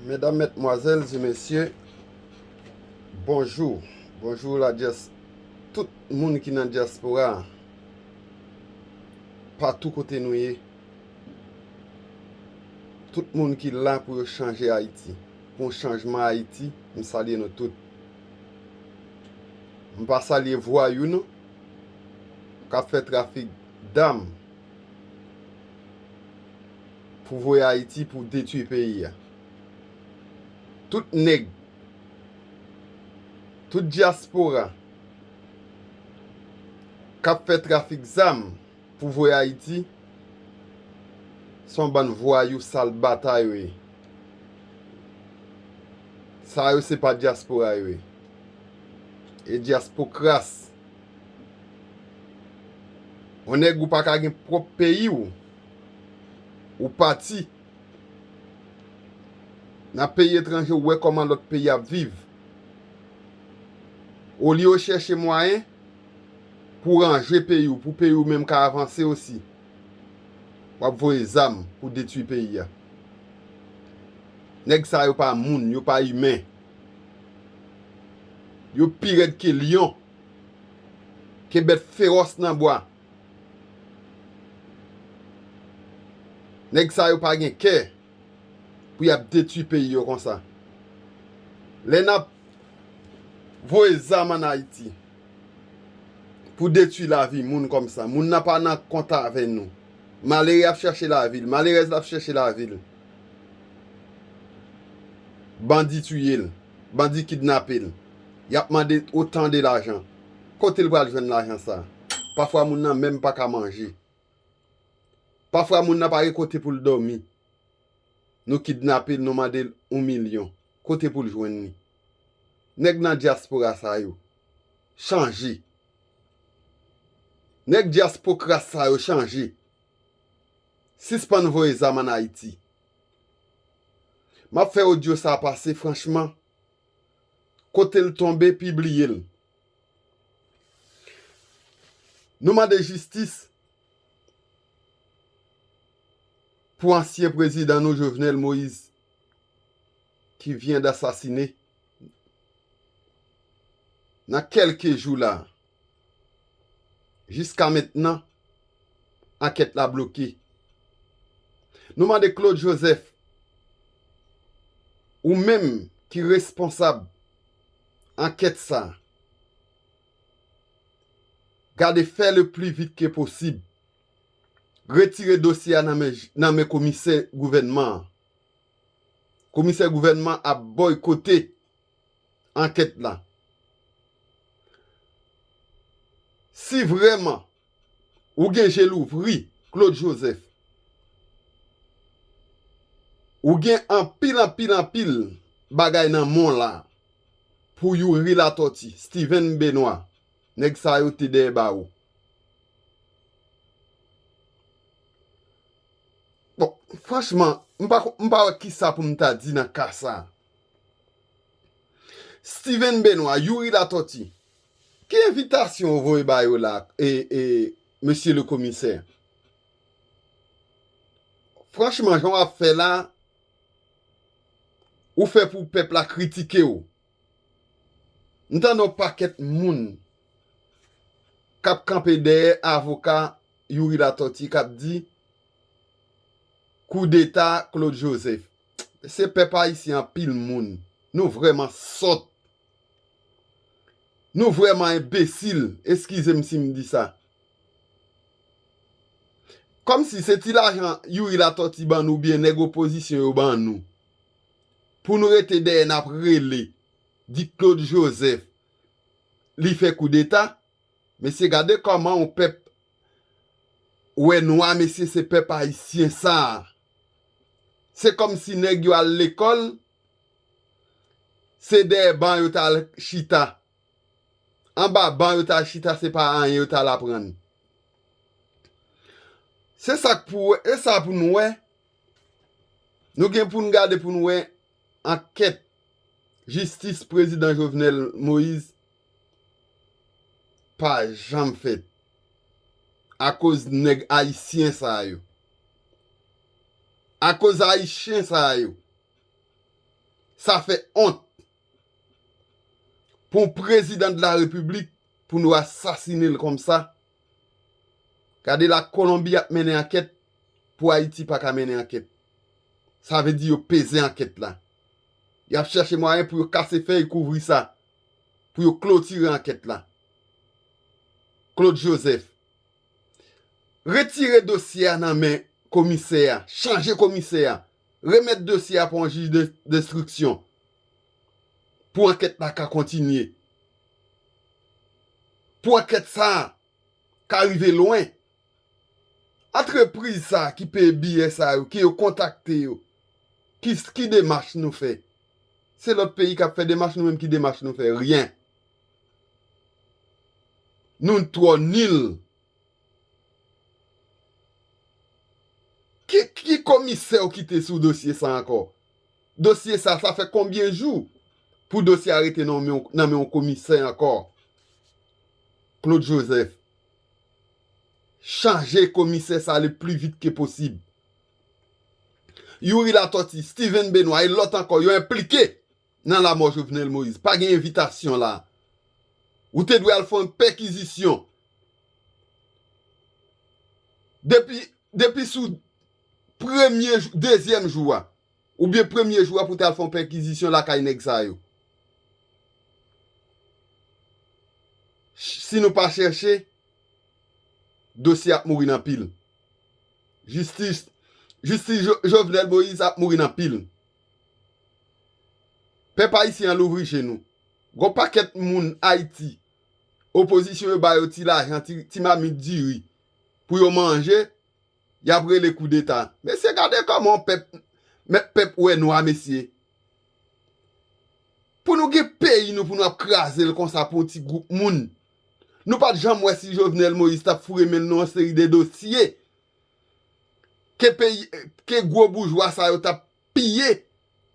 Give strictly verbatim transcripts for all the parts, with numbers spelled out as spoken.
Medam, medmwazèl e mesye, bonjou. Bonjou la dyas-, tout moun ki nan dyaspora a, patou kote nou ye. Tout moun ki la pou yo chanje Ayiti, pou yon chanjman Ayiti, m salye nou tout. M pa salye vwayou non, k ap fè trafik dam pou voye Ayiti pou detwi peyi a. Tout nèg, tout dyaspora k ap fè trafik zam pou voye Ayiti, se yon bann vwayou sal bata yo ye. Sa yo se pa dyaspora yo ye. E dyaspokras. Yon nèg ou pa ka gen pwòp peyi w, ou pati nan peyi etranje, ou wè kòman lòt peyi ap viv. Olye w chèche mwayen pou w ranje peyi w, pou peyi w menm ka avanse osi, w ap voye zam pou detwi peyi a. Nèg sa yo pa moun, yo pa imen. Yo pi rèd ke lyon, ke bèt fewòs nan bwa. Nèg sa yo pa gen kè pou y ap detwi peyi yo konsa. Lè n ap voye zam ann Ayiti pou detwi lavi moun kòmsa, moun nan pa nan kont avè nou. Malere ap chèche lavi l, malerèz la ap chèche lavi l. Bandi tiye l, bandi kidnape l. Y ap mande otan de lajan. Kote l pral jwenn lajan sa? Pafwa moun nan menm pa ka manje. Pafwa moun nan pa gen kote pou l dòmi. Nou kidnape l, nou mande l yon milyon. Kote pou l jwenn li? Nèg nan dyaspora sa yo, chanje. Nèg dyaspokras sa yo, chanje. Sispann voye zam ann Ayiti. M ap fè odyo sa pase, franchman. Kote l tonbe, pibliye l. Nou mande jistis pou ansyen prezidan nou, Jovenel Moïse, qui vient d'assassiner. Nan kèlke jou la, jiska mentnan, ankèt la bloke. Nou mande Claude Joseph, ou menm ki responsab ankèt sa, gade fè le pli vit ke posib, retire dosye a nan men, nan men komisè gouvènman an. Komisè gouvènman ap bòykote ankèt la. Si vrèman ou gen je louvri, Claude Joseph, ou gen anpil, anpil, anpil bagay nan men w la pou Youri Latortue, Steven Benoît, nèg sa yo te dèyè bawo. Bon, franchman, m pa, m pa wè kisa pou m ta di nan ka sa. Steven Benoît, Youri Latortue, ki envitasyon ou voye ba yo la, e, e, mesye le komisè? Franchman, jan w ap fè la, ou fè pou pèp la kritike w. M tande yon pakèt moun k ap kanpe dèyè avoka Youri Latortue k ap di koudeta Claude Joseph. Se pèp ayisyen anpil moun. Nou vrèman sòt. Nou vrèman enbesil. Eskize m si m di sa. Kòmsi se ti lajan Youri Latortue ban nou oubyen nèg opozisyon yo ban nou. Pou nou rete dèyè n ap rele, di Claude Joseph, li fè koudeta. Mesye, gade kòman yon pèp wè nwa, mesye, se pèp ayisyen sa a. Se kòmsi nèg yo al lekòl, se dèyè ban yo t al chita. Anba ban yo t al chita, se pa anyen yo t al aprann. Se sa k pou, e sa pou nou wè. Nou gen pou n gade pou n wè ankèt jistis prezidan Jovenel Moïse pa janm fèt. Akoz nèg ayisyen sa yo. Akoz ayisyen sa yo. Sa fè ont pou yon prezidan de la repiblik pou nou asasinen l konmsa. Gade la Kolonbi ap mennen ankèt pou Ayiti pa ka mennen ankèt. Sa vle di yo peze ankèt la. Y ap chèche mwayen pou yo kase fèy kouvri sa. Pou yo klotire ankèt la. Claude Joseph. Retire dosye a nan men komisè a. Chanje komisè a. Remèt dosye a pou yon jij de, denstriksyon. Pou ankèt la ka kontinye. Pou ankèt sa a ka rive lwen. Antrepriz sa a ki peye biyè sa yo, ki yo kontakte yo, ki, ki demach nou fè? Se lòt peyi k ap fè demach, nou menm ki demach nou fè? Ryen. Nou twò nil. Ki, ki komisè w kite sou dosye sa ankò? Dosye sa, sa fè konbyen jou pou dosye a rete nan men, nan men yon komisè ankò? Claude Joseph. Chanje komisè sa le pli vit ke posib. Youri Latortue, Steven Benoît e lòt ankò, yo enplike nan lanmò Jovenel Moïse. Pa gen envitasyon la. Ou te dwe al fè yon pèkizisyon. Depi, depi sou premye jou, dezyèm jou a, oubyen premye jou a pou te al fè yon pèkizisyon lakay nèg sa yo. Si nou pa chèche, dosye ap mouri nan pil. Jistis, jistis Jo-, Jovenel Moïse ap mouri nan pil. Pèp ayisyen an louvri je nou. Gon pakèt moun Ayiti, opozisyon yo ba yo ti lajan, ti, ti mamit diri pou yo manje, y ap rele koudeta. Mesye, gade kòman pèp, mèt pèp wè nwa, mesye. Pou nou gen peyi nou, pou nou ap kraze l konsa pou yon ti gwoup moun. Nou pa t janm wè si Jovenel Moïse t ap foure men l nan yon seri de dosye ke peyi, ke gwo boujwa sa yo t ap piye,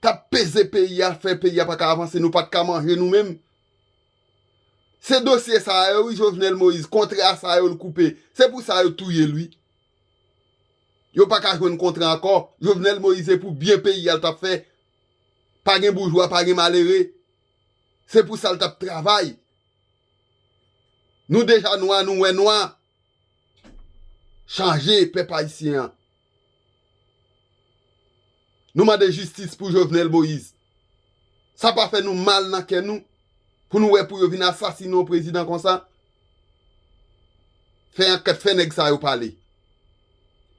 t ap peze peyi a, fè peyi a pa ka avanse, nou pa t ka manje nou menm. Se dosye sa yo, wi, Jovenel Moïse, kontra sa yo l koupe. Se pou sa yo touye l, wi. Yo pa ka jwenn kontra ankò. Jovenel Moïse, se pou byen peyi a l t ap fè. Pa gen boujwa, pa gen malere. Se pou sa l t ap travay. Nou deja nwa, nou wè nwa. Chanje pèp ayisyen an. Nou mande jistis pou Jovenel Moïse. Sa pa fè nou mal nan kè nou pou nou wè pou yo vin asasinen yon prezidan konsa? Fè ankèt, fè nèg sa yo pale.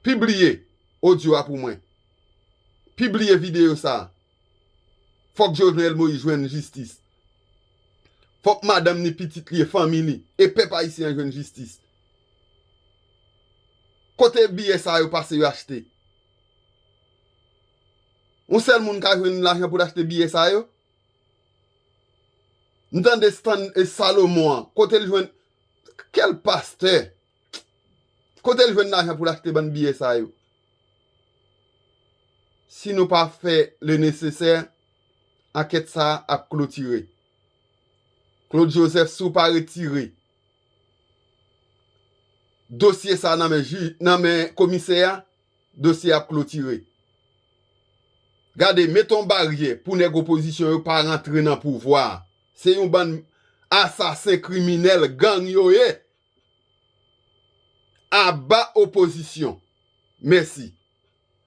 Pibliye odyo a pou mwen. Pibliye videyo sa a. Fòk Jovenel Moïse jwenn jistis. Fòk madanm ni, pitit li e fanmi li e pèp ayisyen an jwenn jistis. Kote biyè sa yo pase yo achte? Yon sèl moun ka jwenn lajan pou l achte biyè sa yo? M tande Stanley Salomon an, kote l jwenn, kèl pastè? Kote l jwenn lajan pou l achte bann biyè sa yo? Si nou pa fè le nesesè, ankèt sa a ap klotire. Claude Joseph, si w pa retire dosye sa a nan men jij, nan men komisè a, dosye a ap klotire. Gade, mete yon baryè pou nèg opozisyon yo pa rantre nan pouvwa a. Se yon bann asasen, kriminèl, gang yo ye. Aba opozisyon. Mèsi.